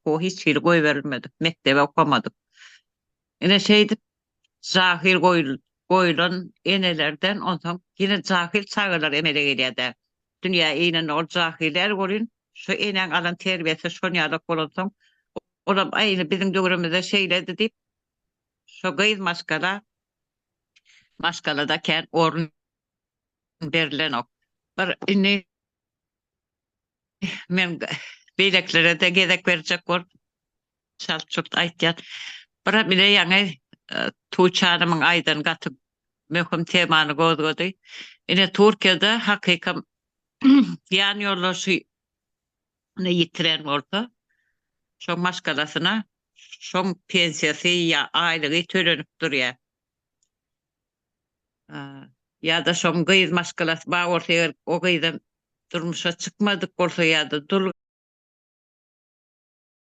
Okuwa hiç hili goýberilmedik, mekdebe okamadyk. Ine şeýdip jahyl goýlan enelerden onsoň ýene jahyl çagalar emele gelýär-dä. Dünýä inende ol jahyl däl welin, şu enäň alan terbiýesi şon ýalak bolansoň, olam aý ine biziň döwrümizde şeýledi diýip, şo gyz maşgala maşgalada kän orun berilenok. Bir indi men beýlekilere-de gezek berjek bolup çalt-çult aýtýan. Bir bile ýaňy Tuğçe hanymyň aýdan gaty möhüm temany gozgady. Ine Türkiýede hakykam ýan ýoldaşyny ýitiren bolsa, şoň maşgalasyna şoň pensiýasy ýa aýlygy tölenip durýar. Ýa-da şoň gyz maşgalasy bar bolsa eger o gyzam durmuşa çykmadyk bolsa ýa-da dul.